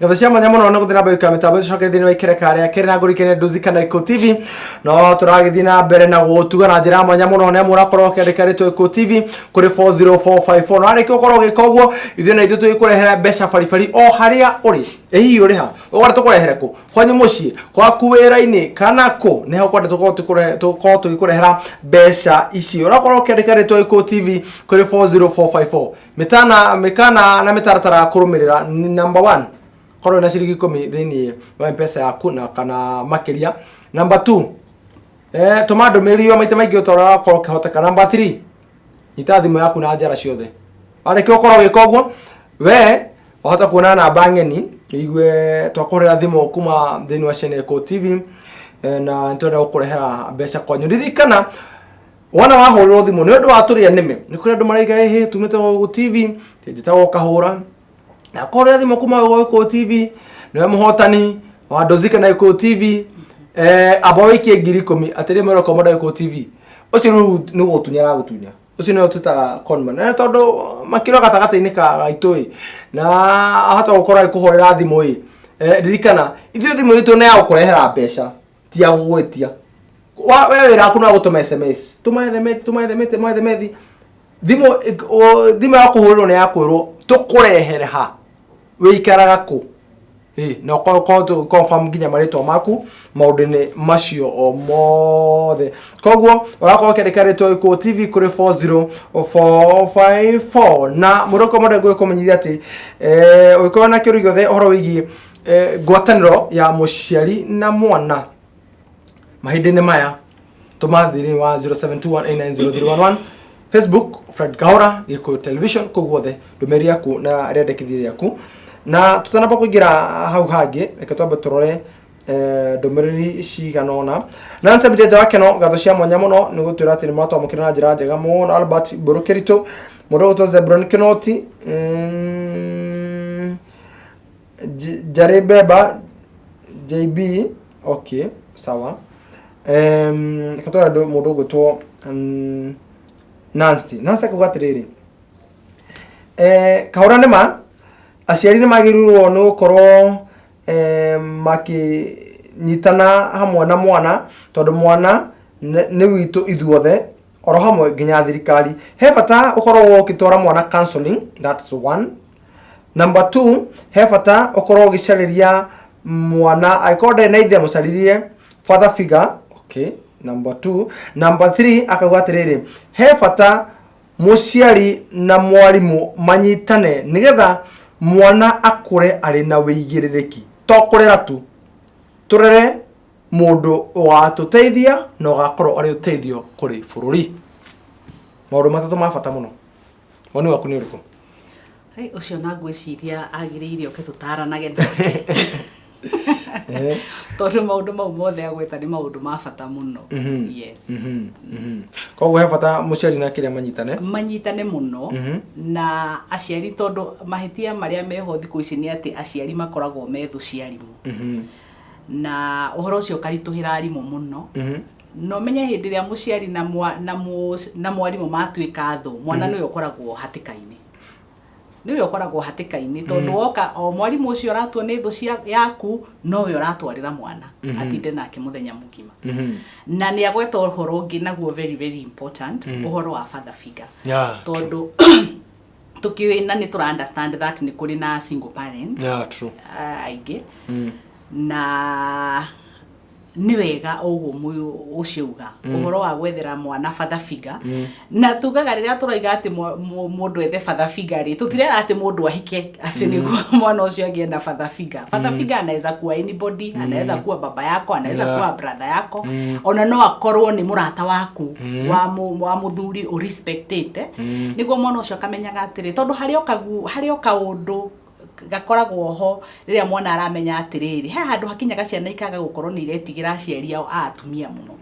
Ngatho cia mwanya mũno nĩ gũthiĩ na mbere gũikara mĩtambo tũcoke thĩinĩ wa ikereka rĩa kerĩ na ngũrikene nduzi kana Iko TV. No tũragĩthiĩ na mbere na gũtuga na njĩra ya mwanya mũno nĩ amu ũrakorwo ũkĩandĩka rĩtwa Iko TV kũrĩ 40454, na warĩkia gũkorwo ũgĩka ũguo, ithuĩ na ithuĩ tũgĩkũrehera mbeca baribari o harĩa ũrĩ. Ĩ hihi ũrĩ ha? Ũkwenda tũkũrehere kũ? Kwanyu mũciĩ, gwaku wĩra-inĩ, kana kũ? Nĩho ũkwenda tũkorwo tũgĩkũrehera mbeca ici. Ũrakorwo ũkĩandĩka rĩtwa Iko TV kũrĩ 40454. Mĩtana mĩkana na mĩtaratara ya kũrũmĩrĩra nĩ number 1, korwo na ciringi 10 thĩinĩ wa Mpesa yaku na kana makĩria. Number 2, tũma ndũmĩrĩri ĩyo maita maingĩ ũta ũrĩa wakorwo ũkĩhoteka. Number 3, nyita thimũ yaku na njara ciothe. Warĩkia gũkorwo ũgĩka ũguo, we wahota kuona namba ng'eni, igue twakũhũrĩra thimũ kuma thĩinĩ wa channel Eko TV, na nĩtũrenda gũkũrehera mbeca kwanyu. Ririkana wona wahũrĩrwo thimũ nĩ ũndũ wa tũrĩa nĩme, nĩ kũrĩ andũ maraiga ĩhĩ tumĩte gũkũ TV, njĩtagwo Kahũra, na kũhũrĩra thimũ kuma gũkũ TV, nĩwe mũhotani wa Ndũzika na Gĩkũyũ TV, amba wĩikie 10,000 atĩrĩ mwĩroko mũndũ Gĩkũyũ TV ũcio rĩu nĩ gũtunya aragũtunya, ũcio nĩwe twĩtaga conman. Na tondũ makĩrwo gatagatĩ-inĩ ka gaitũ ĩ, na ahota gũkorwo agĩkũhũrĩra thimũ ĩ, ririkana ithuĩ thimũ itũ nĩ ya gũkũrehera mbeca, ti ya gũgwĩtia. We wĩra waku no gũtũma SMS, tũma SMS, tũma SMS, tũma SMS. Thimũ ya kũhũrĩrwo nĩ ya kwĩrwo tũkũrehere ha, wĩikaraga kũ, na ũkorwo confirm nginya marĩtwa maku maũndũ-inĩ macio o mothe. Koguo ũrakorwo ũkĩandĩka rĩtwa Gĩkũyũ TV kũrĩ 40454. Na mũndũ ũkorwo mũndũ ngũkũmenyithia atĩ ũngĩkorwo na kĩũria gĩothe ũhoro wĩgiĩ ngwatanĩro ya mũciari na mwana mahinda-inĩ maya, tũma thĩinĩ wa 0721890311, Facebook Fred Kahora, Gĩkũyũ Television, kũu guothe ndũmĩrĩri yaku na rĩandĩkithia rĩaku. Na tũtanamba kũingĩra hau hangĩ, reke twambe tũrore ndũmĩrĩri cigana ũna. Nancy Mjenja wa Keno, ngatho cia mwanya mũno nĩ gũtwĩra atĩ nĩ mũratwamũkĩra na njĩra njega mũno. Albert Mbũrũkĩritũ, mũndũ ũgwĩtwo Zebron Kinoti, Njarĩ Beba JB, okay, sawa. Reke tũrore mũndũ ũgwĩtwo Nancy. Nancy akauga atĩrĩrĩ, Kahũra nĩ ma aciari nĩ magĩrĩirwo nĩ gũkorwo makĩnyitana hamwe na mwana, tondũ mwana nĩ witũ ithuothe, oro hamwe nginya thirikari. He bata ũkorwo ũgĩtwara mwana counseling, that's one. Number 2, he bata ũkorwo ũgĩcarĩria mwana, angĩkorwo ndarĩ na ithe mũcarĩrie father figure, okay, number 2. Number 3, akauga atĩrĩrĩ, he bata mũciari na mwarimũ manyitane nĩgetha mwana akũre arĩ na wĩigĩrĩrĩki, to kũrera tu, tũrere mũndũ ũgatũteithia na ũgakorwo arĩ ũteithio kũrĩ bũrũri. Maũndũ matatũ ma bata mũno. Woni waku nĩ ũrĩkũ? Hey, ũcio na ngwĩciria agĩrĩire oke tũtaranage nake, tondũ maũndũ mau mothe agweta nĩ maũndũ ma bata mũno. Yes. Koguo he bata mũciari na kĩrĩa manyitane. Manyitane mũno na aciari, tondũ mahĩtia marĩa meho thikũ ici nĩ atĩ aciari makoragwo me thũ cia arimũ, na ũhoro ũcio ũkaritũhĩra arimũ mũno. Na ũmenye hĩndĩ ĩrĩa mũciari na mwarimũ matuĩka thũ, mwana nĩwe ũkoragwo hatĩka-inĩ, nĩwe ũkoragwo hatĩka-inĩ, tondũ woka o mwarimũ ũcio ũratua nĩ thũ cia yaku, nowe ũratwarĩra mwana atinde nake mũthenya mũgima. Na nĩ agweta ũhoro ũngĩ naguo very very important, ũhoro wa father figure, tondũ tũkĩũĩ na nĩ tũra understand that nĩ kũrĩ na single parents true. Aingĩ, na nĩ wega ũguo ũcio uga ũhoro wa gwethera mwana father figure. Na tugaga rĩrĩa tũroiga atĩ mũndũ ethe father figure rĩ, tũtirera atĩ mũndũ ahike atĩ nĩguo mwana ũcio agĩe na father figure. Father figure anaweza kuwa anybody, anaweza kuwa baba yako, anaweza kuwa brother yako, ona no akorwo nĩ mũrata waku wa mũthuri ũrespectĩte, nĩguo mwana ũcio akamenyaga atĩrĩ, tondũ harĩ o kaũndũ gakoragwo ho rĩrĩa mwana aramenya atĩrĩrĩ, he handũ hakinyaga ciana ikaga gũkorwo nĩ iretigĩra aciari ao a atumia mũno.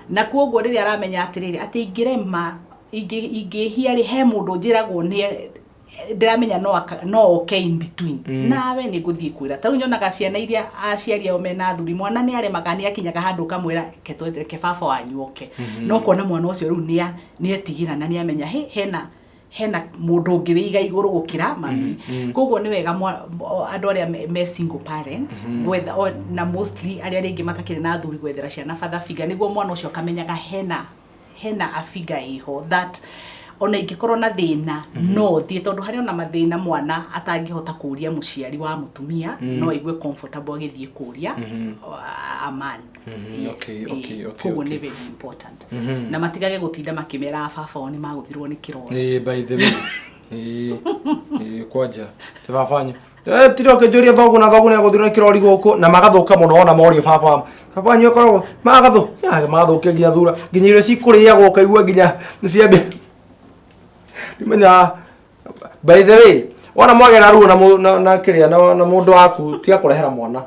Na kuoguo rĩrĩa aramenya atĩrĩrĩ, atĩ ingĩrema, ingĩhia rĩ, he mũndũ njĩragwo nĩ Ndĩramenya no oke in between. Nawe nĩ ngũthiĩ kwĩra. Ta rĩu nyonaga ciana iria aciari ao mena athuri, mwana nĩ aremaga, nĩ akinyaga handũ ũkamwĩra, reke reke baba wanyu oke. No ũkona mwana ũcio rĩu nĩ etigĩra na nĩ amenya hĩ, hena mũndũ ũngĩ wĩ iga igũrũ gũkĩra mami. Koguo nĩ wega andũ arĩa me single parent gwetha, na mostly arĩa rĩngĩ matakĩrĩ na athuri, gwethera ciana father figure, nĩguo mwana ũcio akamenyaga hena a figure ĩho that ona ingĩkorwo na thĩna no thiĩ, tondũ harĩ ona mathĩna mwana atangĩhota kũria mũciari wa mũtumia, no aigue comfortable agĩthiĩ kũria a man. Yes, Koguo nĩ very important na matigage gũtinda makĩmera baba wao nĩ magũthirwo nĩ kĩrori. Ĩĩ, by the way, ĩĩ, kwanja ti baba wanyu. Tira ũkĩnjũria thoguo na thoguo nĩagũthirwo nĩ kĩrori gũkũ, na magathũka mũno ona morio baba wanyu akoragwo magathũkia nginya thura, nginya irio cikũrĩagwo ũkaigua nginya nĩ ciambia ndimenya. By the way, wona mwagera ruo na kĩrĩa na mũndũ waku, tiga kũrehera mwana.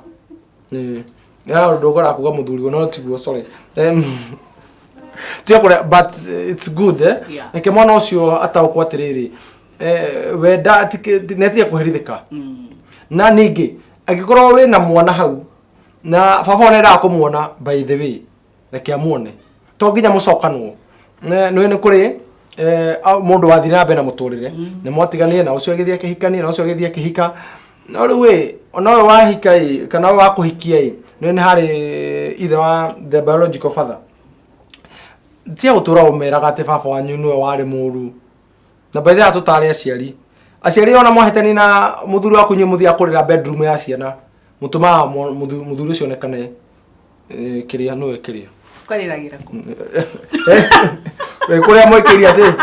Ĩĩ, ya ũndũ ũkoraga kuga mũthuri no tiguo, sorry, tiga kũre, but it's good, eh? Reke mwana ũcio ataũkwo atĩrĩrĩ, wenda netige kũherithĩka. Na ningĩ angĩkorwo wĩna mwana hau na baba ona endaga kũmuona, by the way, reke amuone, to nginya mũcokanwo. Nĩ nĩ kũrĩ mũndũ wathire na mbere na mũtũrĩre, nĩ mwatiganire na ũcio agĩthiĩ akĩhikania na ũcio agĩthiĩ akĩhika, no rĩu ĩ, ona ũyũ wahika ĩ, kana ũyũ wa kũhikia ĩ, nĩ harĩ ithe wa the biological father. Tiga gũtũra ũmeraga atĩ baba wanyu nĩwe warĩ mũru. Na by the way, tũtare aciari ona mwahĩtania na mũthuri waku, inyuĩ mũthiaga kũrĩra bedroom ya ciana, mũtũmaga mũthuri ũcio onekane, kĩrĩa nĩwe kĩrĩa. Ũkarĩragĩra kũ? Kũrĩa mwĩkĩria atĩ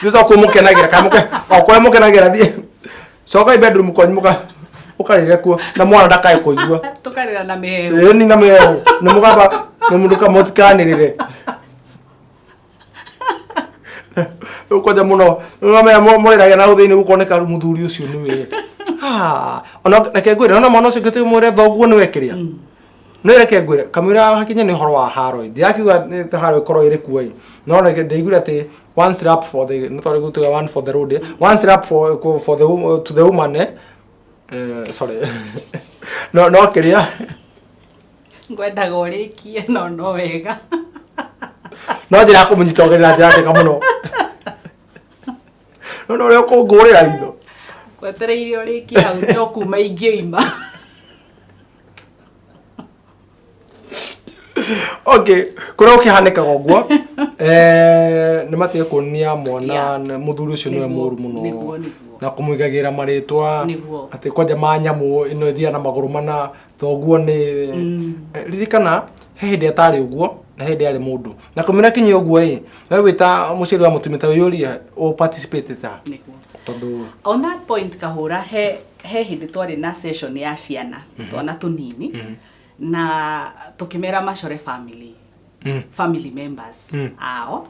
ithuĩ to kũu mũkenagĩra, kana mũke o kũrĩa mũkenagĩra, thiĩ cokai bedroom kwanyu mũka ũkarĩre kuo na mwana ndakae kũigua. Tũkarĩra na mĩhehu. Ĩni, na mĩhehu nĩ mũgamba nĩ mũndũ kamũtikanĩrĩre. Rĩu kwanja mũno nĩũramenya mũrĩragia na hau thĩinĩ gũkoneka rĩu mũthuri ũcio nĩwe. Ah, ona reke ngwĩre, ona mwana ũcio ngĩtĩ mwĩre thoguo nĩwe kĩrĩa no reke ngwĩre kamũira hakinye nĩ ũhoro wa haro, ndirakiuga nĩ ta haro ĩkorwo ĩrĩ kuo ĩ, no reke ndaiguire atĩ one slap for the, nĩ twarĩ gũtuga one for the road, one slap for the to the woman, eh. Sorry, no kĩrĩa. Ngwendaga ũrĩkie, no wega. No njĩra ya kũmũnyita ũgeni na njĩra njega mũno, no ũrĩa ũkũngũrĩra ritho. Ngwetereire ũrĩkie hau, no kuma ingĩoima. Okay, kũrĩa gũkĩhanĩkaga ũguo, nĩ matige kuonia mwana mũthuri ũcio nĩwe mũru mũno. Nĩguo. Na kũmũigagĩra marĩtwa atĩ kwanja ma nyamũ ĩno ĩthiaga na magũrũ mana, thoguo nĩ. Ririkana he hĩndĩ atarĩ ũguo na he hĩndĩ arĩ mũndũ na kũmĩra kinyia ũguo ĩ, we wĩta mũciari wa mũtumia ta wĩyũrie ũ participate ta tondũ. On that point, kahũra, he hĩndĩ twarĩ na session ya ciana, twana tũnini, na tũkĩmera macore family members ao,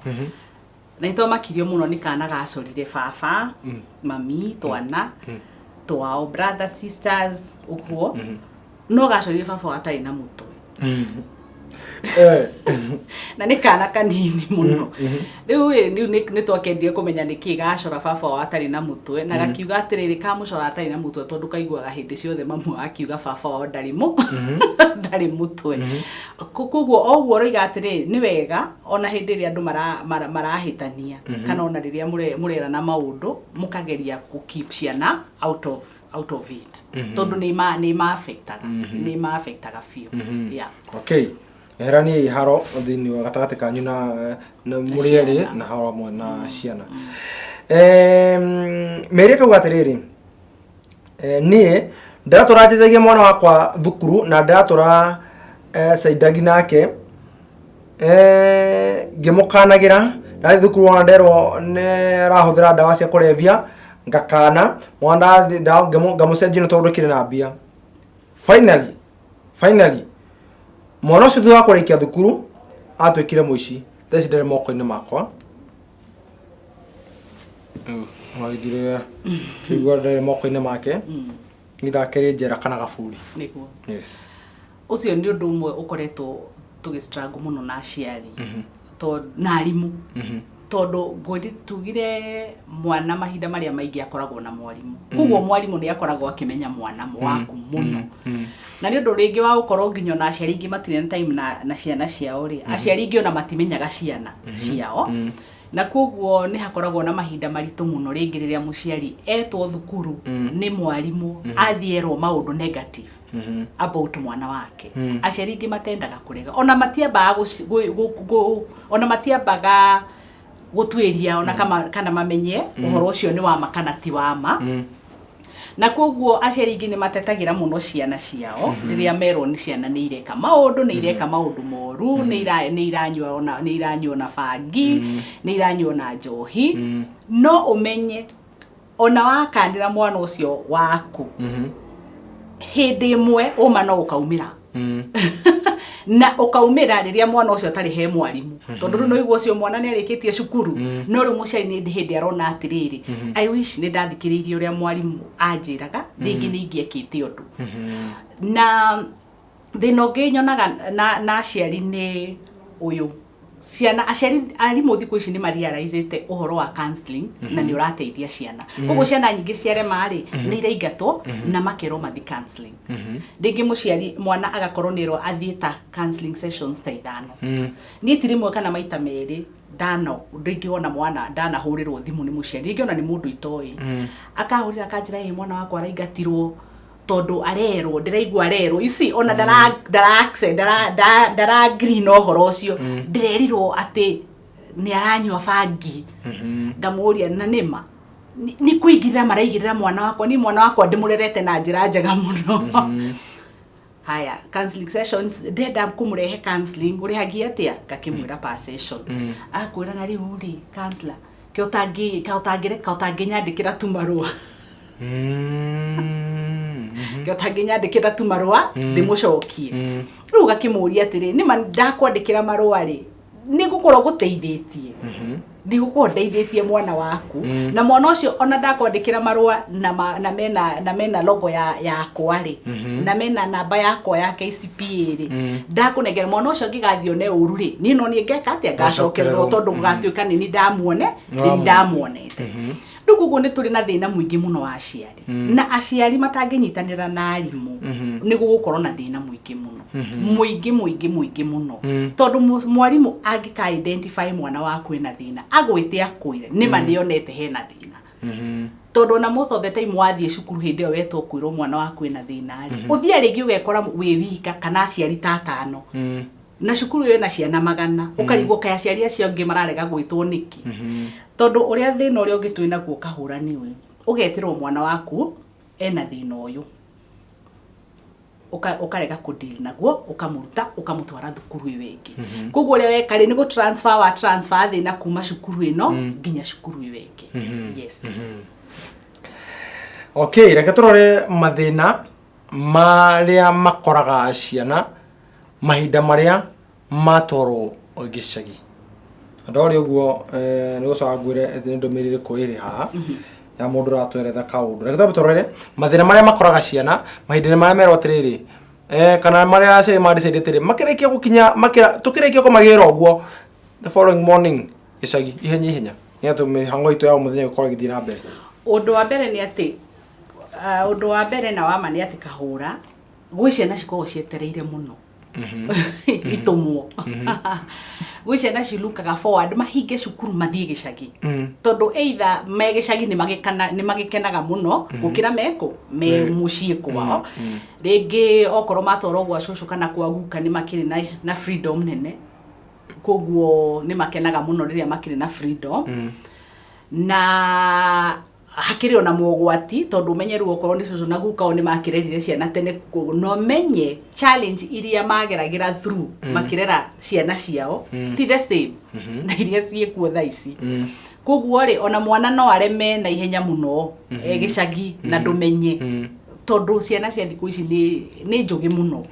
na nĩtwamakirio mũno nĩ kana gacorire baba, mami, twana twao, brother, sisters, ũguo, no gacorire baba wao atarĩ na mũtwe. Na nĩ kana kanini mũno. Rĩu ĩ, rĩu nĩ twakendire kũmenya nĩkĩ gacora baba wao atarĩ na mũtwe, na gakiuga atĩrĩrĩ, kamũcora atarĩ na mũtwe tondũ kaiguaga hĩndĩ ciothe mamu wao akiuga baba wao ndarĩ mũtwe. Koguo o ũguo ũroiga atĩrĩrĩ, nĩ wega ona hĩndĩ ĩrĩa andũ marahĩtania kana ona rĩrĩa mũrerana maũndũ, mũkageria kũ keep ciana out of it, tondũ nĩ ma affectaga biũ, yeah. Okay, eheraniai haro thĩinĩ wa gatagatĩ kanyu na mũrĩ erĩ ciana. Na haro hamwe na ciana. Mary akauga atĩrĩrĩ, niĩ ndĩratũra njejagia mwana wakwa thukuru na ndĩratũra caindagi nake, ngĩmũkanagĩra ndathiĩ thukuru, ona nderwo nĩ arahũthĩra ndawa cia kũrebia, ngakana mwana ngamũcenjia nĩ tondũ ndũkĩrĩ na mbia. Finally mwana ũcio thutha wa kũrĩkia thukuru atuĩkire mũici. Thaa ici ndarĩ moko-inĩ makwa. Rĩu magĩthirĩra igua ndarĩ moko-inĩ make, nitha akĩrĩ njera kana gaburi. Nĩguo. Yes. Ũcio nĩ ũndũ ũmwe ũkoretwo tũgĩ struggle mũno na aciari na arimũ. Tondũ ngwĩri tugire mwana mahinda marĩa maingĩ akoragwo na mwarimũ, koguo mwarimũ nĩ akoragwo akĩmenya mwana waku mũno. Na nĩ ũndũ rĩngĩ wa gũkorwo nginya ona aciari aingĩ matirĩ na time na ciana ciao rĩ, aciari aingĩ ona matimenyaga ciana ciao. Na koguo nĩ hakoragwo na mahinda maritũ mũno rĩngĩ rĩrĩa mũciari etwo thukuru nĩ mwarimũ, athiĩ erwo maũndũ negative about mwana wake. Aciari aingĩ matendaga kũrega, ona matiambaga ona matiambaga gũtuĩria ona kana mamenye ũhoro ũcio nĩ wa ma kana ti wa ma. Na koguo aciari aingĩ nĩ matetagĩra mũno ciana ciao rĩrĩa merwo nĩ ciana nĩ ireka maũndũ, nĩ ireka maũndũ moru, nĩ iranyua ona nĩ iranyua ona bangi, nĩ iranyua ona njohi. No ũmenye ona wakanĩra mwana ũcio waku hĩndĩ ĩmwe, ũma no ũkaumĩra, na ũkaumĩra rĩrĩa mwana ũcio atarĩ he mwarimũ, tondũ rĩu no ũcio mwana nĩ arĩkĩtie cukuru. No rĩu mũciari nĩ hĩndĩ arona atĩrĩrĩ, "I wish nĩ ndathikĩrĩirie ũrĩa mwarimũ anjĩraga, rĩngĩ nĩ ingĩekĩte ũndũ." Na thĩna ũngĩ nyonaga na aciari nĩ ũyũ: ciana, aciari, arimũ thikũ ici nĩ marealizĩte ũhoro wa counseling na nĩ ũrateithia ciana. Koguo ciana nyingĩ ciarema rĩ, nĩ iraingatwo na makerwo mathi counseling. Rĩngĩ mũciari, mwana agakorwo nĩ erwo athiĩ ta counseling sessions ta 5. Niĩ ti rĩmwe kana maita merĩ ndano rĩngĩ wona mwana ndanahũrĩrwo thimũ nĩ mũciari, rĩngĩ ona nĩ mũndũ itoĩ, akahũrĩra akanjĩra, "Ĩ mwana wakwa araingatirwo tondũ arerwo, ndĩraigua arerwo." You see, ona ndara ndara accept, ndara ndara ndara agree na ũhoro ũcio. "Ndĩrerirwo atĩ nĩ aranyua bangi." Ngamũria, "Na nĩma nĩ kũingĩrĩra maraigĩrĩra mwana wakwa? Niĩ mwana wakwa ndĩmũrerete na njĩra njega mũno. Haya, counseling sessions, ndenda kũmũrehe counseling, ũrĩhagia atĩa?" Ngakĩmwĩra per session. Akwĩra, "Na rĩu rĩ, counselor, ke ũtangĩ ka ũtangĩreka ũtangĩnyandĩkĩra tu marũa, ke ũtangĩnyandĩkĩra tu marũa ndĩmũcokie?" Rĩu ũgakĩmũria atĩrĩ, "Nĩma ndakwandĩkĩra marũa rĩ, nĩ ngũkorwo ngũteithĩtie? Ndigũkorwo ndeithĩtie mwana waku?" Na mwana ũcio ona ndakwandĩkĩra marũa na mena logo ya yakwa rĩ, na mena namba yakwa ya KCPE rĩ, ndakũnengera mwana ũcio angĩgathiĩ one ũru rĩ, niĩ no niĩ ngeka atĩa? Ngacokererwo, tondũ gũgatuĩka nĩ niĩ ndamuone, nĩ niĩ ndamuonete. Rĩu koguo nĩ tũrĩ na thĩna mũingĩ mũno wa aciari, na aciari matangĩnyitanĩra na arimũ, nĩ gũgũkorwo na thĩna mũingĩ mũno, mũingĩ mũingĩ mũingĩ mũno, tondũ mwarimũ angĩka identify mwana waku ena thĩna, agwĩte akwĩre nĩma nĩonete hena thĩna, tondũ ona most of the time wathiĩ cukuru hĩndĩ ĩyo wetwo kwĩrwo mwana waku ena thĩna rĩ, ũthiĩ rĩngĩ ũgekora wĩ wika kana aciari ta atano, na cukuru ĩyo ĩna ciana 100, ũkarigwo kaĩ aciari acio angĩ mararega gwĩtwo nĩkĩ. Tondũ ũrĩa thĩna ũrĩa ũngĩ twĩ naguo kahũra nĩ ũyũ: ũgetĩrwo mwana waku ena thĩna ũyũ, ũkarega kũ deal naguo, ũkamũruta ũkamũtwara thukuru ĩyo ĩngĩ. Koguo ũrĩa weka rĩ, nĩ gũ transfer wa transfer thĩna kuma cukuru ĩno nginya cukuru ĩyo ĩngĩ. Yes. Okay, reke tũrore mathĩna marĩa makoraga ciana mahinda marĩa matwarwo gĩcagi. Ndorĩ ũguo, nĩ gũcoka ngwĩre nĩ ndũmĩrĩri ĩrĩkũ ĩrĩ haha ya mũndũ ũratweretha kaũndũ. Reke twambe tũrore mathĩna marĩa makoraga ciana mahinda-inĩ marĩa merwo atĩrĩrĩ, kana marĩa aciari ma decide atĩrĩ, makĩrĩkia gũkinya makĩra tũkĩrĩkia kũmagĩra ũguo, the following morning gĩcagi ihenya ihenya, nĩgetha mĩhango itũ ya o mũthenya ĩgĩkorwo ĩgĩthiĩ na mbere. Ũndũ wa mbere nĩ atĩ ũndũ wa mbere na wa ma nĩ atĩ kahũra gwĩ ciana cikoragwo cietereire mũno itũmwo. Gwĩ ciana cilukaga forward mahinge cukuru mathiĩ gĩcagi, tondũ either me gĩcagi nĩ magĩkenaga mũno gũkĩra mekũ me mũciĩ kwao. Rĩngĩ okorwo matwarwo gwa cũcũ kana kwa guka nĩ makĩrĩ na freedom nene, koguo nĩ makenaga mũno rĩrĩa makĩrĩ na freedom. Na hakĩrĩ ona mogwati, tondũ ũmenye rĩu okorwo nĩ cũcũ na guka o nĩ makĩrerire ciana tene, no menye challenge iria mageragĩra through makĩrera ciana ciao ti the same na iria ciĩkuo thaa ici. Koguo rĩ, ona mwana no areme na ihenya mũno e gĩcagi na ndũmenye, tondũ ciana cia thikũ ici nĩ njũgĩ mũno.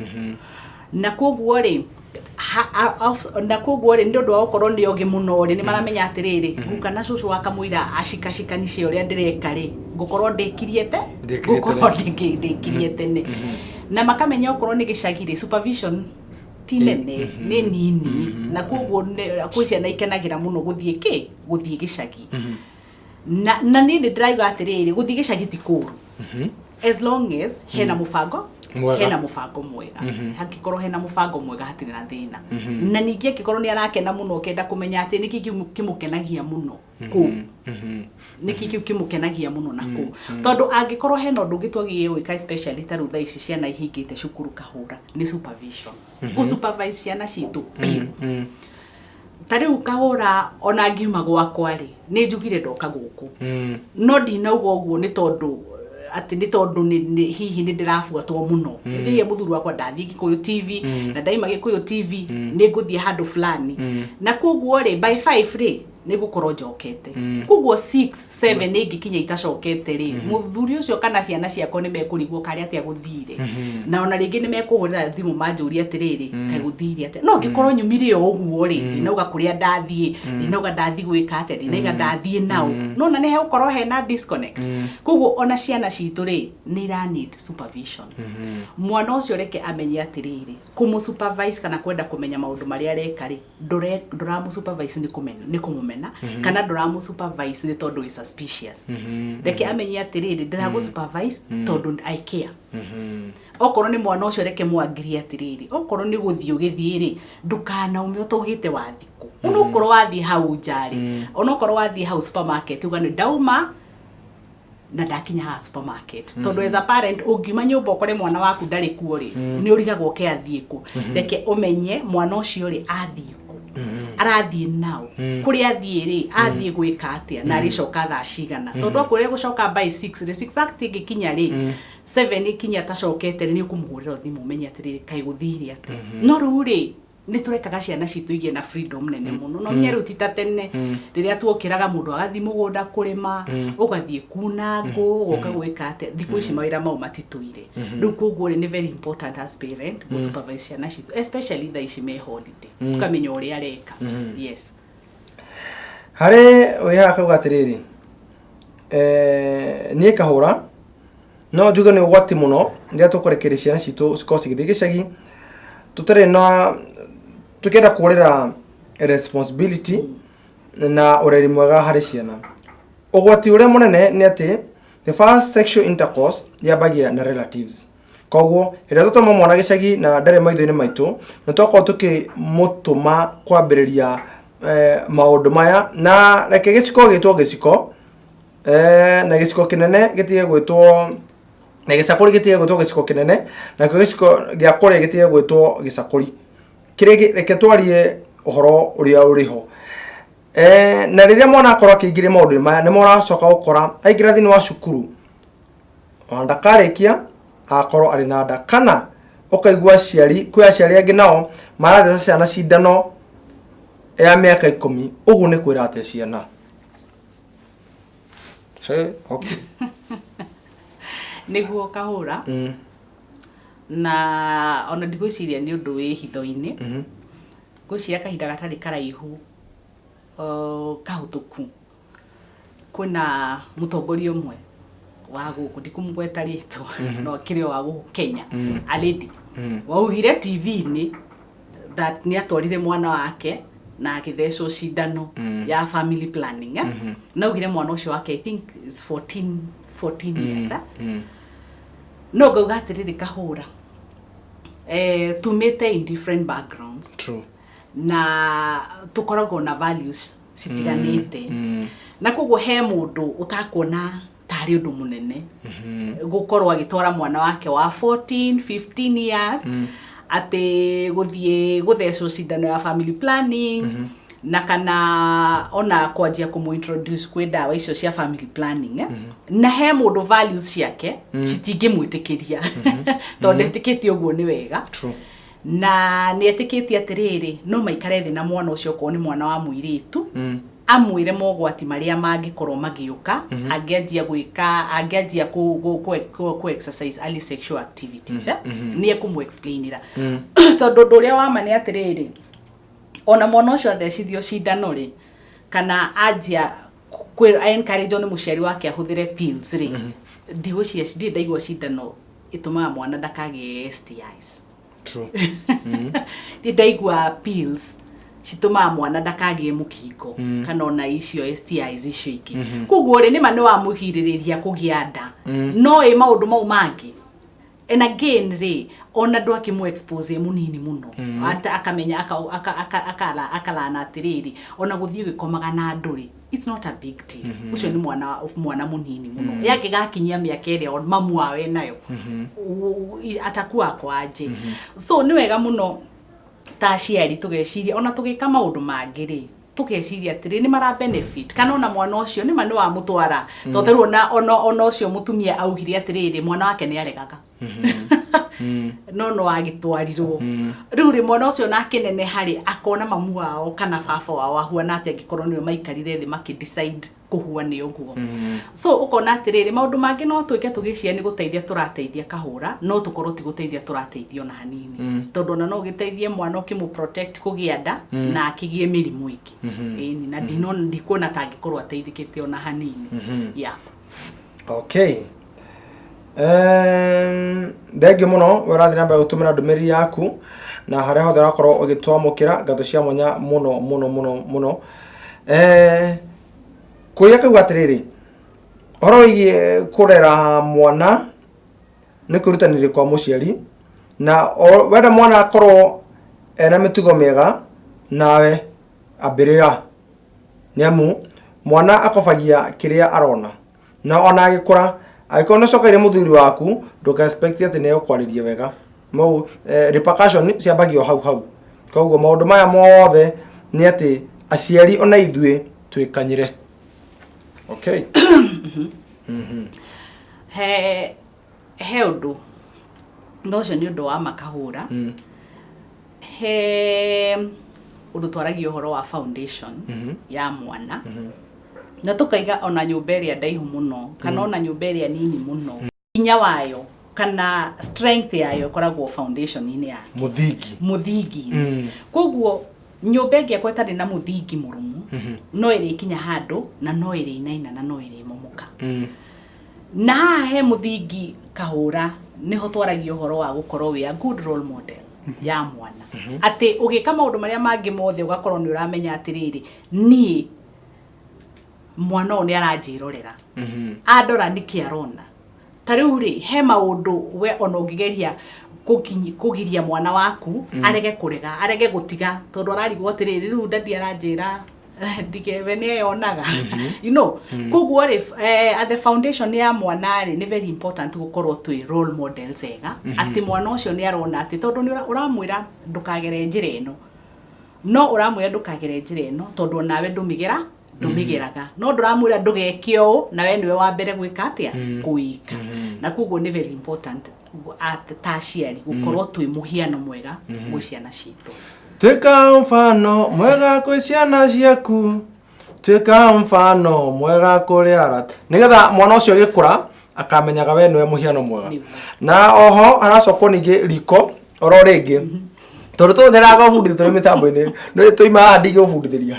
Na koguo rĩ, nĩ ũndũ wa gũkorwo nĩ ogĩ mũno rĩ, nĩ maramenya atĩrĩrĩ, guka na cũcũ wakamũira acikacikanice ũrĩa ndĩreka rĩ, ngũkorwo ndĩkirie te Ndĩkirie ngũkorwo tene. ndĩkirie tene. Na makamenya okorwo nĩ gĩcagi rĩ, supervision Ti nene, nĩ nini, na koguo kwĩ ciana ikenagĩra mũno gũthiĩ kĩ gũthiĩ gĩcagi. Na niĩ nĩ ndĩrauga atĩrĩrĩ, gũthiĩ gĩcagi ti kũũru as long as hena mũbango Mwega. Hena mũbango mwega. Hangĩkorwo hena mũbango mwega, hatirĩ na thĩna. Na ningĩ angĩkorwo nĩ arakena mũno, ũkenda kũmenya atĩ nĩkĩ kĩu kĩmũkenagia mũno kũu, nĩkĩ kĩu kĩmũkenagia mũno na kũu, tondũ angĩkorwo hena ũndũ ũngĩ twagĩrĩire gwĩka, especially ta rĩu thaa ici ciana ihingĩte cukuru, kahũra nĩ supervision, gũ supervise ciana citũ biũ. Ta rĩu kahũra, ona ngiuma gwakwa rĩ, nĩ njugire ndoka gũkũ, no ndinauga ũguo nĩ tondũ atĩ nĩ tondũ hihi nĩ ndĩrabuatwo mũno. Njĩrie mũthuri wakwa ndathiĩ Gĩkũyũ TV, na ndaima Gĩkũyũ TV nĩ ngũthiĩ handũ fulani, na koguo rĩ, by 5 rĩ, nĩ ngũkorwo njokete. Koguo 6 7 ĩngĩkinya itacokete rĩ, mũthuri ũcio kana ciana ciakwa nĩ mekũrigwo karĩ atĩa gũthire, na ona rĩngĩ nĩ mekũhũrĩra thimũ manjũrie atĩrĩrĩ, kaĩ gũthire atĩa? No ngĩkorwo nyumire o ũguo rĩ, ndinauga kũrĩa ndathiĩ, ndinauga ndathiĩ gwĩka atĩa, ndinauga ndathiĩ nao, no na nĩ hegũkorwo hena disconnect. Koguo ona ciana citũ rĩ, nĩ ira need supervision. Mwana ũcio reke amenye atĩrĩrĩ, kũmũ supervise kana kwenda kũmenya maũndũ marĩa areka rĩ, ndũramũ supervise nĩ kũmena, nĩ kũmũmena, kana ndũramũ supervise nĩ tondũ wĩ suspicious. Reke amenye atĩrĩrĩ, ndĩragũ supervise tondũ I care. Okorwo nĩ mwana ũcio, reke mwangirie atĩrĩrĩ, okorwo nĩ gũthiĩ ũgĩthiĩ rĩ, ndũkanaume ũtaugĩte wathikũ. Onokorwo wathiĩ hau nja rĩ, onokorwo wathiĩ hau supermarket, uga nĩ ndauma na ndakinya haha supermarket, tondũ as a parent ũngiuma nyũmba ũkore mwana waku ndarĩ kuo rĩ, nĩ ũrigagwo ke athiĩ kũ. Reke ũmenye mwana ũcio rĩ, athiĩ kũ, arathiĩ nao, kũrĩa athiĩ rĩ, athiĩ gwĩka atĩa, na arĩcoka thaa cigana, tondũ akwĩre gũcoka by 6 rĩ, 6:30 ĩngĩkinya rĩ, 7 ikinya atacokete rĩ, nĩ ũkũmũhũrĩra thimũ ũmenye atĩrĩrĩ, kaĩ gũthire atĩa? No rĩu rĩ, nĩ tũrekaga ciana citũ igĩe na freedom nene mũno. No menya rĩu ti ta tene rĩrĩa tuokĩraga, mũndũ agathiĩ mũgũnda kũrĩma, ũgathiĩ kuna ngũ, ũgoka gwĩka atĩa. Thikũ ici mawĩra mau matitũire rĩu. Koguo rĩ, nĩ very important as parent gũ supervise ciana citũ, especially thaa ici me holiday, ũkamenya ũrĩa areka. Yes. Harĩ wĩ haha kauga atĩrĩrĩ, niĩ kahũra no njuge nĩ ũgwati mũno rĩrĩa tũkũrekereria ciana citũ cikorwo cigĩthiĩ gĩcagi tũtarĩ na tũkĩenda kũrĩra responsibility na ũreri mwega harĩ ciana. Ũgwati ũrĩa mũnene nĩ atĩ the first sexual intercourse yambagia na relatives. Koguo hĩndĩ ĩrĩa tũtũma mwana gĩcagi na ndarĩ maitho-inĩ maitũ, nĩ twakorwo tũkĩmũtũma kwambĩrĩria maũndũ maya. Na reke gĩciko gĩtwo gĩciko, na gĩciko kĩnene gĩtige gwĩtwo, na gĩcakũri gĩtige gwĩtwo gĩciko kĩnene, nakĩo gĩciko gĩa kũrĩa gĩtige gwĩtwo gĩcakũri kĩrĩa reke twarie ũhoro ũrĩa ũrĩ ho. Na rĩrĩa mwana akorwo akĩingĩria maũndũ maya, nĩmo ũracoka gũkora aingĩra thĩinĩ wa cukuru, ona ndakarĩkia agakorwo arĩ na nda, kana ũkaigua aciari, kwĩ aciari angĩ nao maratheca ciana cindano ya mĩaka 10. Ũguo nĩ kwĩra atĩa ciana? He, okay. Nĩguo kahũra. Na ona ndigwĩciria nĩ ũndũ wĩ hitho-inĩ. Ngwĩciria kahinda gatarĩ karaihu kahũtũku, kwĩna mũtongoria ũmwe wa gũkũ, ndikũmũgweta rĩtwa, no akĩrĩ o wa gũkũ Kenya, a lady waugire TV-inĩ that nĩ atwarire mwana wake na agĩthecwo cindano ya family planning, eh? Na augire mwana ũcio wake, I think is 14 years, eh? No ngauga atĩrĩrĩ kahũra, tumĩte in different backgrounds. Na tũkoragwo na values citiganĩte, na koguo he mũndũ ũtakuona tarĩ ũndũ mũnene gũkorwo agĩtwara mwana wake wa 14 15 years atĩ gũthiĩ gũthecwo cindano ya family planning, na kana ona kwanjia kũmũ introduce kwĩ ndawa icio cia family planning, eh? Na he mũndũ values ciake citingĩmwĩtĩkĩria, tondũ ndetĩkĩtie ũguo nĩ wega. Na nĩ etĩkĩtie atĩrĩrĩ, no maikare thĩ na mwana ũcio, okorwo nĩ mwana wa mũirĩtu, amwĩre mogwati marĩa mangĩkorwo magĩũka angĩanjia gwĩka, angĩanjia kũ exercise early sexual activities, eh? Nĩ ekũmũ explainĩra, tondũ ũndũ ũrĩa wa ma nĩ atĩrĩrĩ, ona mwana ũcio athecithio cindano rĩ, kana anjia kwĩ encourage nĩ mũciari wake ahũthĩre pills rĩ, ndigwĩciria, ndirĩ ndaigua cindano ĩtũmaga mwana ndakagĩe STIs. Ndaigua pills citũmaga mwana ndakagĩe mũkingo kana ona icio STIs icio ingĩ. Koguo rĩ, nĩma nĩ wamũgirĩrĩria kũgĩa nda, no ĩ maũndũ mau mangĩ? And again rĩ, ona ndwakĩmũ expose mũnini mũno. Ata akamenya akalana atĩrĩrĩ, ona gũthiĩ ũgĩkomaga na andũ rĩ, it's not a big deal. Ũcio nĩ mwana mũnini mũno. Yangĩgakinyia mĩaka ĩrĩa mamu wao enayo, atakuwa ako aje? So nĩ wega mũno ta aciari tũgeciria, ona tũgĩka maũndũ mangĩ rĩ, tũgeciria atĩrĩ, nĩ mara benefit kana ona mwana ũcio nĩma nĩ wamũtwara? Tondũ tarĩu ona ũcio mũtumia augire atĩrĩrĩ, mwana wake nĩ aregaga, no agĩtwarirwo. Rĩu rĩ, mwana ũcio na akĩneneha rĩ, akona mamu wao kana baba wao ahuana atĩa, angĩkorwo nĩwe maikarire thĩ makĩ decide kũhuane ũguo? So ũkona atĩrĩrĩ, maũndũ mangĩ no twĩke tũgĩciria nĩ gũteithia tũrateithia kahũra, no tũkorwo ti gũteithia tũrateithia ona hanini, tondũ ona no ũgĩteithie mwana ũkĩmũ protect kũgĩa nda na akĩgĩe mĩrimũ ĩngĩ. Ĩni, na ndikuona ta angĩkorwo ateithĩkĩte ona hanini, yeah. Okay, thengio mũno we ũrathiĩ na mbere gũtũmĩra ndũmĩrĩri yaku na harĩa hothe ũrakorwo ũgĩtwamũkĩra, ngatho cia mwanya mũno mũno mũno mũno. Kũria kau atĩrĩrĩ, ũhoro wĩgiĩ kũrera mwana nĩ kwĩrutanĩria kwa mũciari, na wenda mwana akorwo ena mĩtugo mĩega, nawe ambĩrĩra, nĩ amu mwana akobagia kĩrĩa arona, na ona agĩkũra, angĩkorwo nĩ ũcokeire mũthuri waku, ndũka expect atĩ nĩ egũkwarĩria wega. Mau repercussion ciambagia o hau hau. Koguo maũndũ maya mothe nĩ atĩ aciari ona ithuĩ twĩkanyĩre. Okay. He ũndũ, na ũcio nĩ ũndũ wa makahũra. He ũndũ twaragia ũhoro wa foundation ya mwana, na tũkaiga ona nyũmba ĩrĩa ndaihu mũno kana ona nyũmba ĩrĩa nini mũno, hinya wayo kana strength yayo ĩkoragwo foundation-inĩ yake. Mũthingi. Mũthingi-inĩ. Koguo nyũmba ĩngĩakwo ĩtarĩ na mũthingi mũrũmu, no ĩrĩkinya handũ na no ĩrĩinaina na no ĩrĩmomoka. Na haha he mũthingi kahũra, nĩho twaragia ũhoro wa gũkorwo wĩ a good role model ya mwana, atĩ ũgĩka maũndũ marĩa mangĩ mothe, ũgakorwo nĩ ũramenya atĩrĩrĩ, niĩ mwana ũyũ nĩ aranjĩrorera. Andora nĩkĩ arona? Ta rĩu rĩ, he maũndũ we ona ũngĩgeria kũgiria mwana waku, arege kũrega, arege gũtiga, tondũ ararigwo atĩrĩrĩ, rĩu daddy aranjĩra ndige, we nĩ eyonaga. Koguo rĩ, at the foundation ya mwana rĩ, nĩ very important gũkorwo twĩ role models ega, atĩ mwana ũcio nĩ arona atĩ tondũ nĩ ũramwĩra ndũkagere njĩra ĩno, no ũramwĩra ndũkagere njĩra ĩno tondũ onawe ndũmĩgeraga, no ndũramwĩra ndũgeke ũũ na we nĩwe wa mbere gwĩka atĩa? Gwĩka. Na koguo nĩ very important ta aciari gũkorwo twĩ mũhiano mwega gwĩ ciana citũ. Tuĩka mfano mwega kwĩ ciana ciaku, tuĩka mfano mwega kũrĩ arata, nĩgetha mwana ũcio agĩkũra akamenyaga we nĩwe mũhiano mwega. Na oho haracokwo ningĩ riko oro rĩngĩ, tondũ tũnyeraga gũbundithia tũrĩ mĩtambo-inĩ, nĩ tũima haha ndingĩgũbundithĩria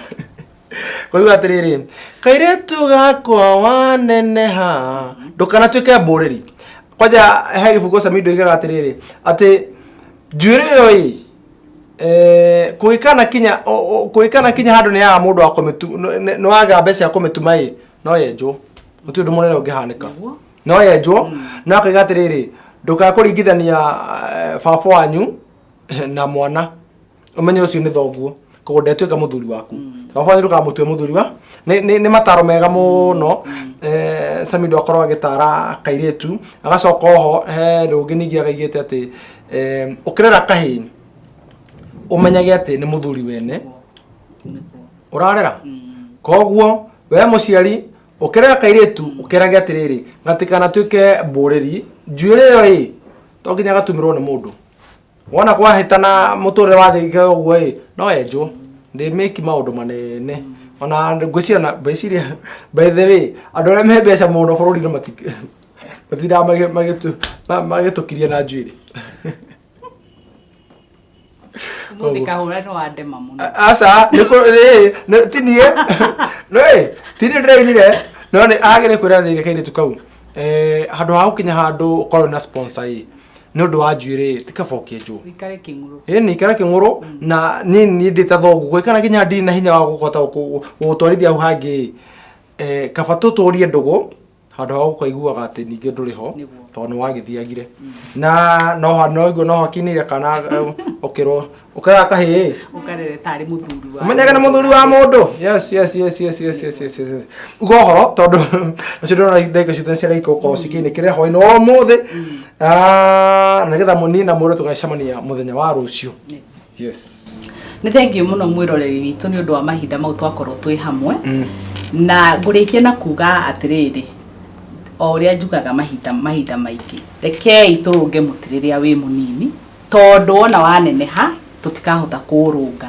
kũigua atĩrĩrĩ, kairĩtu gakwa waneneha ndũkanatuĩke mbũrĩri. Kwanja he gĩbungo Samido oigaga atĩrĩrĩ, atĩ njuĩrĩ ĩyo ĩ kũgĩkana kinya handũ nĩ yaga mũndũ wa kũmĩtu, nĩ waga mbeca cia kũmĩtuma ĩ, no yenjwo, gũtirĩ ũndũ mũnene ũngĩhanĩka. No yenjwo. No akaiga atĩrĩrĩ, ndũkae kũringithania baba wanyu na mwana, ũmenye ũcio nĩ thoguo, koguo ndetuĩka mũthuri waku. Baba wanyu ndũkamũtue mũthuri wa nĩ mataro mega mũno. Samido akorwo agĩtara kairĩtu, agacoka oho he rũngĩ ningĩ agaigĩte atĩ ũkĩrera kahĩĩ, ũmenyage atĩ nĩ mũthuri wene ũrarera. Koguo we mũciari ũkĩrera kairĩtu, ũkerage atĩrĩrĩ, gatikanatuĩke mbũrĩri. Njuĩrĩ ĩyo ĩ, to nginya gatumĩrwo nĩ mũndũ. Wona kwahĩtana mũtũrĩre wathĩka ũguo ĩ, no yenjwo, ndĩmĩki maũndũ manene. Ona ngwĩciria na ngwĩciria, by the way, andũ arĩa me mbeca mũno bũrũri-inĩ matindaga magĩtũkiria na njuĩrĩ. Mũthĩ kahũra nĩ wandema mũno. Aca, ti niĩ, nĩ ti niĩ ndĩrainire, no nĩ agĩrĩ kwĩra rĩrĩ kairĩtu kau, handũ ha gũkinya handũ ũkorwo na sponsor ĩ. Nĩ ũndũ wa njuĩrĩ ti kaba ũkĩenjwo. Wikare kĩng'ũrũ. Ĩni ikara kĩng'ũrũ na niĩ niĩ ndĩ ta thoguo kana nginya ndirĩ na hinya wa gũkota gũgũtwarithia hau hangĩ kaba tũtũrie ndũgũ handũ ha gũkaiguaga atĩ ningĩ ndũrĩ ho. Nĩguo. Tondũ nĩ wagĩthiagire na no no iguo no hakinĩire kana ũkĩrwo ũkĩrora kahĩĩ. Ũkarere tarĩ mũthuri wa Ũmenyage nĩ mũthuri wa mũndũ. Yes, yes, yes, yes, yes, yes, yes, yes. Uga ũhoro tondũ nacio ndĩrona ndagĩka citũ nĩ ciarĩkia gũkorwo cikĩinĩkĩrĩra hwaĩ-inĩ wa ũmũthĩ. Ah, na nĩgetha mũniĩ na mwĩrwo tũgacemania mũthenya wa rũciũ. Yes. Nĩ thengiũ mũno mwĩroreri witũ nĩ ũndũ wa mahinda mau twakorwo twĩ hamwe. Na ngũrĩkia na kuga atĩrĩrĩ, o ũrĩa njugaga mahinda mahinda maingĩ, rekei tũrũnge mũtĩ rĩrĩa wĩ mũnini, tondũ wona waneneha tũtikahota kũũrũnga.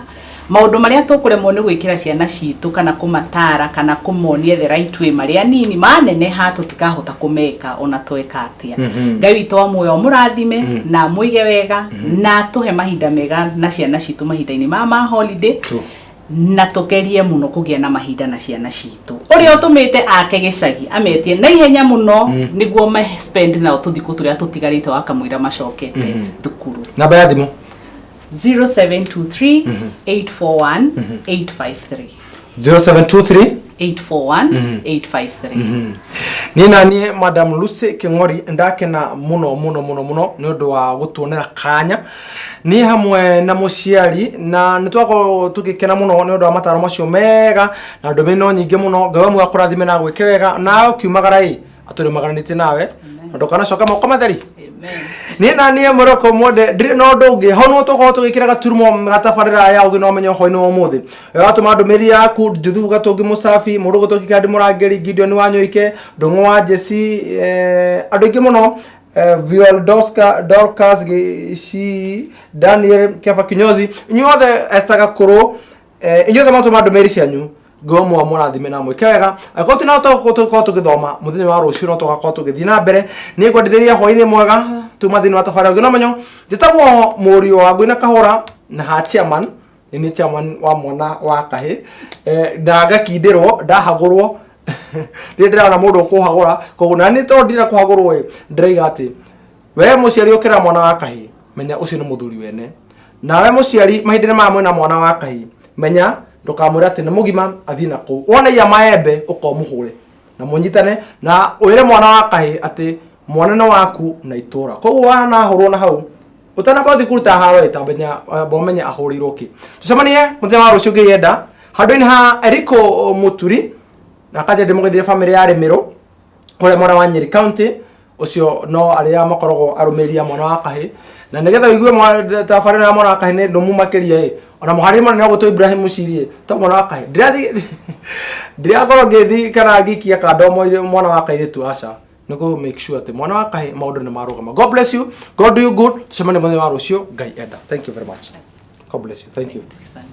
Maũndũ marĩa tũkũremwo nĩ gwĩkĩra ciana citũ kana kũmatara kana kũmonia the right way marĩ anini, maneneha tũtikahota kũmeka ona tweka atĩa. Ngai witũ wa muoyo amũrathime na amũige wega na atũhe mahinda mega na ciana citũ mahinda-inĩ ma holiday. True. Na tũgerie mũno kũgĩa na mahinda na ciana citũ. Ũrĩa ũtũmĩte ake gĩcagi ametie na ihenya mũno nĩguo ma spend nao tũthikũ tũrĩa tũtigarĩte wakamũira macokete thukuru. Namba ya thimũ? 0723 841 853. 0723 841 853. Niĩ na niĩ Madam Lucy Kĩng'ori ndakena mũno mũno mũno mũno nĩ ũndũ wa gũtuonera kanya niĩ hamwe na mũciari, na nĩ twakorwo tũgĩkena mũno nĩ ũndũ wa mataro macio mega na ndũmĩrĩri no nyingĩ mũno. Ngai wa muoyo akũrathime na agwĩke wega, nawe ũkiumagara ĩ atũrĩmagaranĩtie nawe na ndũkanacoke moko matheri. Amen. Niĩ na niĩ mũroko mwende ndirĩ na ũndũ ũngĩ hau no tũkorwo tũgĩkĩra gaturumo gatabarĩra ya ũgĩ na ũmenyo hwaĩ-inĩ wa ũmũthĩ. Watũma ndũmĩrĩri yaku Juthubu Gatũngi Mũcabi mũndũ gũtũki kandi Mũrangĩri Gideon wa Nyoike Ndũng'ũ wa Jesi andũ aingĩ mũno Viol Dorcas Gĩcii Daniel Keba Kinyozi inyuothe Esther Gakũrũ inyuothe mwatũma ndũmĩrĩri cianyu Ngai ũmwe amũrathime na amwĩke wega. Angĩkorwo twĩna tũkorwo tũgĩthoma mũthenya wa rũciũ no tũgakorwo tũgĩthiĩ na mbere. Niĩ ngwendithĩria hwaĩ-inĩ mwega tuma thĩinĩ wa tabarĩra ũngĩ na ũmenyo. Njĩtagwo mũriũ wa Ngũi na Kahũra na ha chairman nĩ niĩ chairman wa mwana wa kahĩ na ngakindĩrwo ndahagũrwo rĩrĩa ndĩrona mũndũ ũkũhagũra koguo na nĩ tondũ ndirenda kũhagũrwo ĩ ndĩraiga atĩ we mũciari ũkĩra mwana wa kahĩ menya ũcio nĩ mũthuri wene, nawe mũciari mahinda-inĩ maya mwĩna mwana wa kahĩ menya ndũkamwĩre atĩ nĩ mũgima athiĩ na kũu wona iya maembe ũkomũhũre na mũnyitane na wĩre mwana wa kahĩ atĩ mwana nĩ waku na itũra. Koguo wanahũrwo na hau ũtanamba ũthiĩ kũruta haro ĩ tambenya ũmenye ahũrĩirwo kĩ. Tũcemanie mũthenya wa rũciũ ngĩyenda handũ-inĩ ha Eriko Mũturi na kanja ndĩmũgeithie bamĩrĩ ya Rĩmĩrũ kũrĩa mwena wa Nyeri County. Ũcio no arĩa makoragwo arũmĩrĩri a mwana wa kahĩ, na nĩgetha ũigue tabarĩra ya mwana wa kahĩ nĩ ndũmu makĩria ĩ ona mũharĩri mũnene wa gwĩtwo Ibrahim Muciri ĩ to mwana wa kahĩ ndĩrathiĩ ndĩrakorwo ngĩthiĩ kana ngĩikia kando mwana wa kairĩtu aca nĩ kũ make sure atĩ mwana wa kahĩ maũndũ nĩ marũgama. God bless you, God do you good. Tũcemanie mũthenya wa rũciũ Ngai enda. Thank you very much. God bless you. Thank you. Asante.